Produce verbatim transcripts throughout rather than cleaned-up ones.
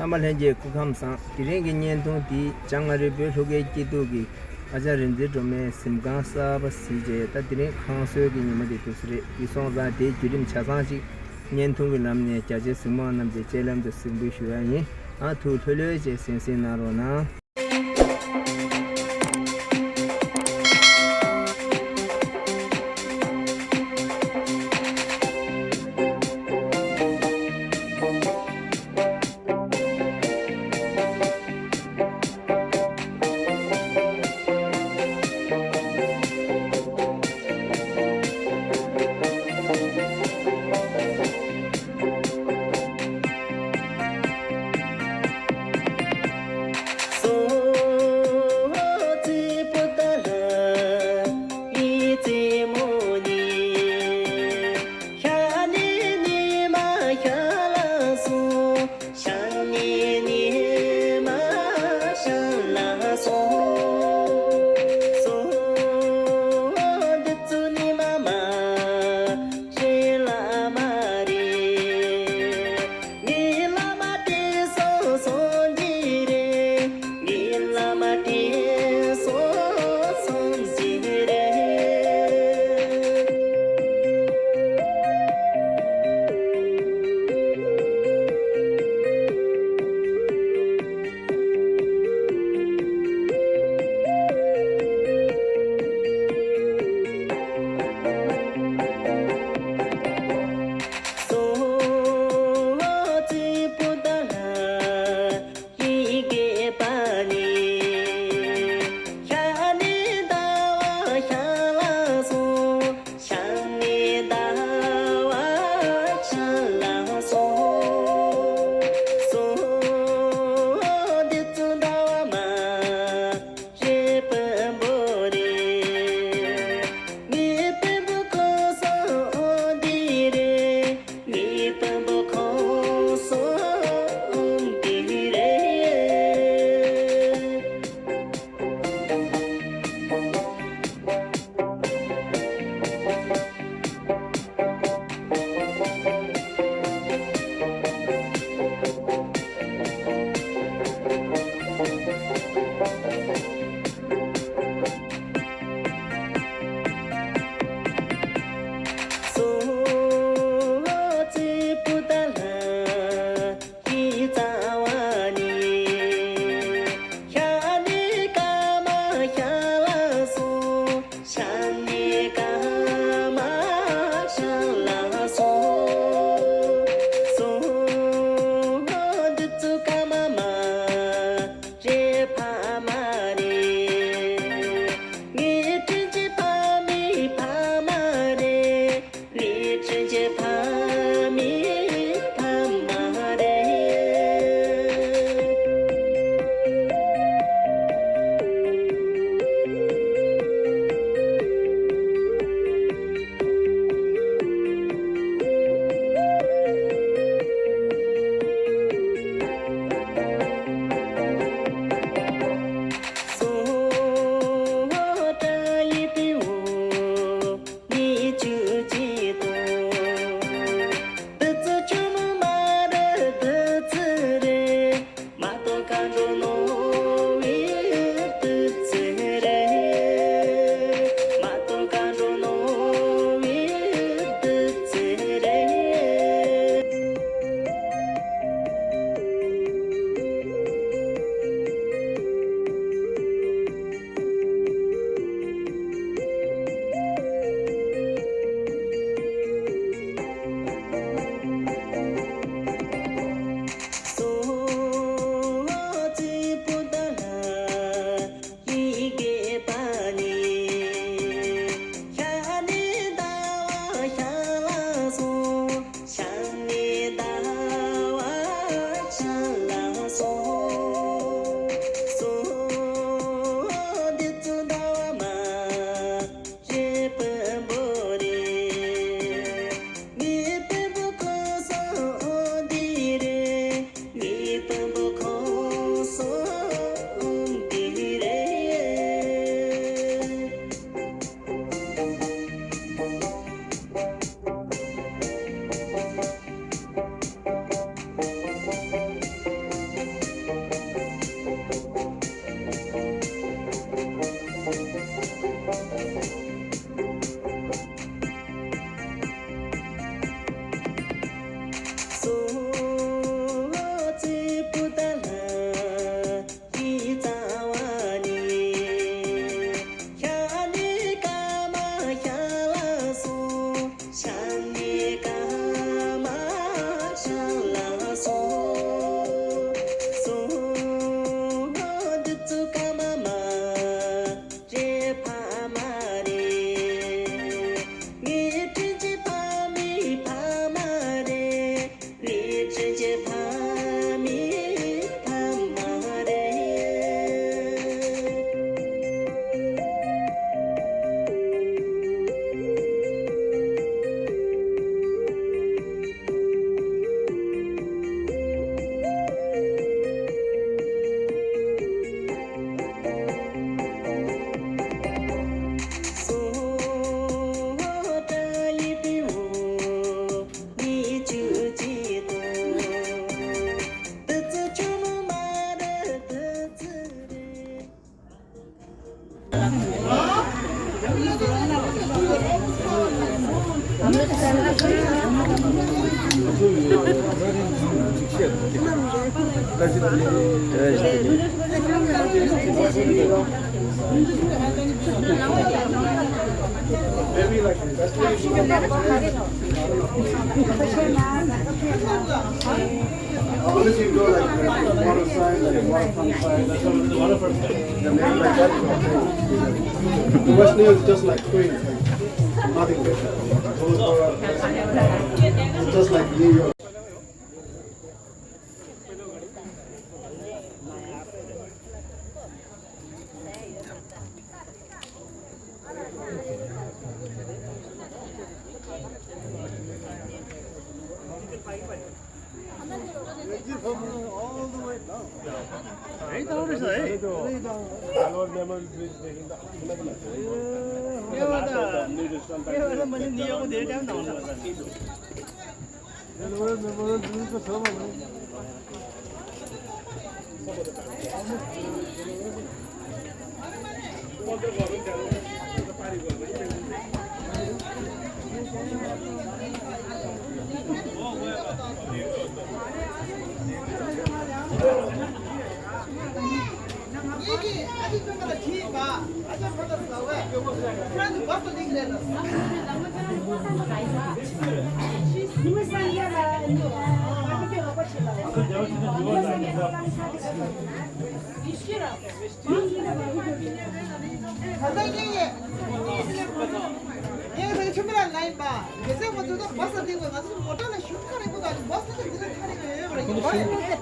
ཨ་མ་ལྷན་རྒྱས་སྐུ་ཁམས་བཟང་། དེ་རིང་གི་བརྙན་ཐུང་འདི་བྱང་ཨ་རིའི་བོད་ལྷོ་ཁའི་སྐྱིད་སྡུག་གི་ཨ་ཅག་རིག་འཛིན་སྒྲོལ་མའི་གཟིམ་ཁང་གསར་པ་གཟིགས་རྗེས། ད་དེ་རིང་ཁང་གསོའི་གི་ཉི་མ་འདི་དུས་སུ་རེད། དེ་སོང་ཙང་དེའི་བརྒྱུད་རིམ་ཆ་ཚང་ཅིག་བརྙན་ཐུང་གི་ལམ་ནས་རྒྱ་ཆེའི་གཟིགས་མོ་རྣམས་ཀྱི་སྤྱན་ལམ་དུ་གཟིགས་འབུལ་ཞུ་ཡ་ཡིན། ཨ་ཐུགས་ལྷོད་ལྷོད་བྱས་གཟིམ་གཟིམ་གནང་རོགས་གནང་། Unless you go like, like water side, like waterfront side, that's what the waterfront side. The name like that is okay. The West Nile is just like Queens, like nothing better. It's just like New York.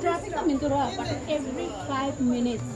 Traffic ད་མི་འདུག་ར། But every five minutes.